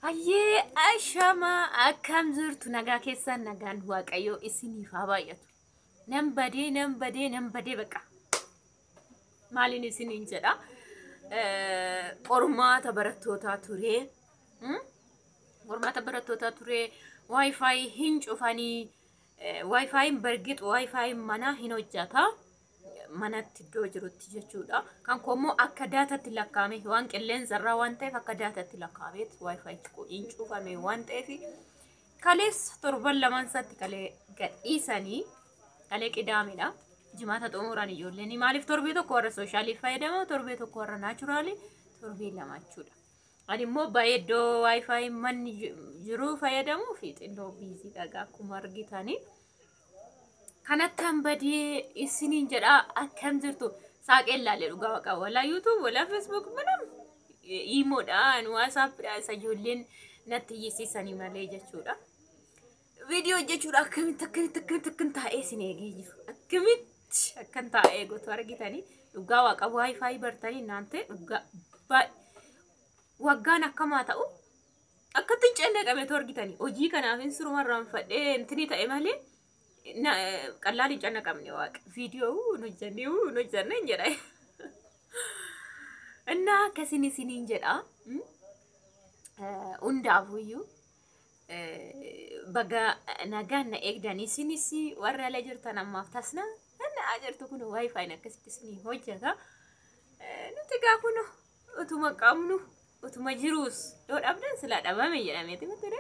Hayyee, ashamaa, akkam jirtu? Nagaa keessan? Nagaan Waaqayyoo isiniif haa baay'atu. Nan badee, nan badee, nan badee, baqa. Maaliin isiniin jedha? Qormaata barattootaa ture. Qormaata barattootaa ture. WiFi hin cufanii. WiFiin bargixu, WiFiin manaa hin hojjata. Manatti iddoo jirutti jechuudha. Kan koo immoo akka daatatti lakkaa'ame, waan qilleensarraa waan ta'eef akka daatatti lakkaa'ameet WiFi hin cufame waan ta'eef, kaleessa torban lamaan isaatti kalee gadhiisanii, kalee qidaamedha. Jimaata xumuran ijoolleen. Maaliif torbee tokko warra socialii fayyadama, torbee tokko warra naturalii, torbee 2 jechuudha. Ani immoo baay'ee iddoo WiFi manni jiru fayyadamuu fi xinnoo busy dhagaa akkuma argitanii. Kanattaan badee isiniin jedhaa. Akkam jirtu? Saaqeen laalee, dhugaa waaqa, walaa YouTube, walaa Facebook, manam IMOdhaan, WhatsAppidhaan isa ijoolleen natti iyyisiisanii malee jechuudha. Viidiyoo hojjechuudha akkamitti akkamitti akkamitti akkan taa'ee isin eegee jiru. Akkamitti akkan taa'ee eegutu argitanii. Dhugaa waaqa, WiFi bartanii naan ta'e, dhugaa waggaan akkamaa ta'u akkatti hin cannaqametu argitanii. Hojii kanaaf hin surumarraan fadhee intinii ta'e malee qallaan hin cannaqamne. Waaqa, viidiyoo hin hojjenne, hin hojjenne hin jedha. Innaa akkasin isiniin jedha. Hundaafuyyuu baga nagaan na eegdanii. Isinis warra ala jirtan ammaaf tasna na'aa jirtu kun WiFiin akkasitti isinii hojjeta. Nuti gaa kun utuma qabnu, utuma jiruus yoo dhabdan silaa dhabame jedhameeti miti.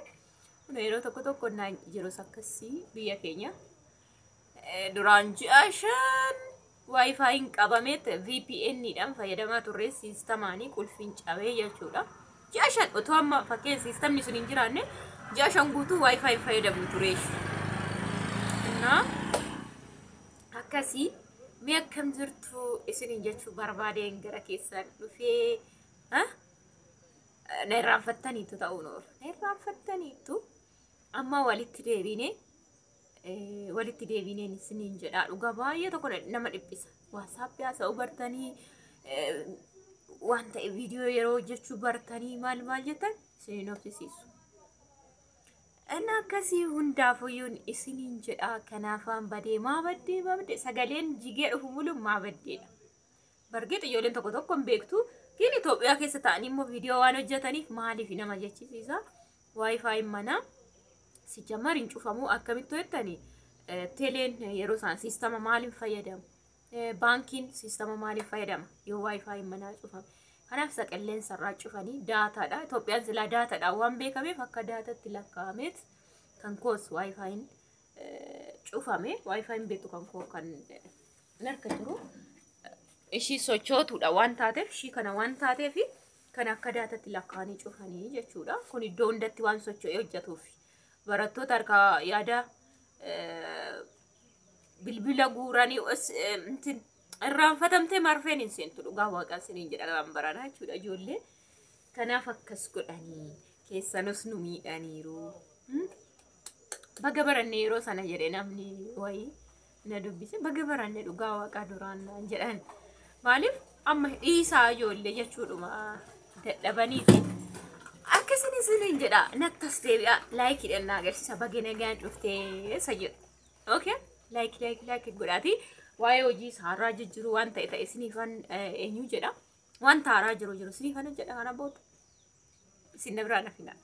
Kun yeroo tokko tokko naan jirus akkasii biyya keenya. Duraan ji'a 5 WiFiin qabameet VPN dhaan fayyadamaa turre, systemaanii qulfiin cabee jechuudha. Ji'a 5 otoo amma fakkeen systemni sun hin jiraanne, ji'a 5 guutuu WiFi fayyadamnu ture. Innaa akkasii. Mee akkam jirtu isiniin jechuu barbaadeen gara keessan dhufee. Na irraanfattaniitu ta'uun oolu. Na irraanfattaniitu, amma walitti deebinee, walitti deebineen isiniin jedha. Dhugaa baay'ee tokko nama dhiphisa. WhatsAppii haasa'uu bartanii, waan ta'e viidiyoo yeroo hojjechuu bartanii, maal maal jettan isiniin obsisiisu. Inni akkasii hundaafuyyuun isiniin jedha. Kanaafaan badee. Maa baddee, maa baddee? Sagaleen jigee dhufu mulu maa baddeedha. Bargeet ijoolleen tokko tokko hin beektu. Gin Itoophiyaa keessa ta'anii immoo viidiyoo waan hojjetaniif maaliif nama jechisiisa. WiFi manaa sijjamar hin cufamu. Akkamitti hojjetanii? Teleen yeroo isaan systema maaliin fayyadamu? Baankiin systema maaliin fayyadama yoo WiFi manaa cufame? Kanaaf isa qilleensarraa cufanii daataadha. Itoophiyaan silaa daataadha waan beekameef akka daatatti lakkaa'ameet kan koos WiFiin cufame. WiFiin beektu kan koo kan harka jiru ishii sochootuudha waan taateef, ishii kana waan taateef, kan akka daatatti lakkaa'anii cufanii jechuudha. Kun iddoo hundatti waan socho'ee hojjetuuf barattoota harkaa yaada bilbila guuranii irraanfatamtee marfeen hin seentu, dhugaa waaqaa isiniin jedha, waan baranaa jechuudha ijoollee. Kanaaf akkas godhanii keessanus nu miidhaniiru. Baga baranne yeroo sana jedhe namni wayii na dubbise. Baga baranne dhugaa waaqaa duraan naan jedhan. Maaliif amma dhiisaa ijoollee jechuudhuma dadhabaniiti. Akkasin isiniin jedha, nattas deebi'a, likeiidhaan na agarsiisa baga nagaan dhuftee isa jedhu. Okay? Like, like, like godhaati. Waa'ee hojii haaraa jijjiiruu waan ta'e ta'e isiniifan eenyu jedha. Wanta haaraa jiru jiru isiniifan jedha, kana booda. Isin na biraa nafina.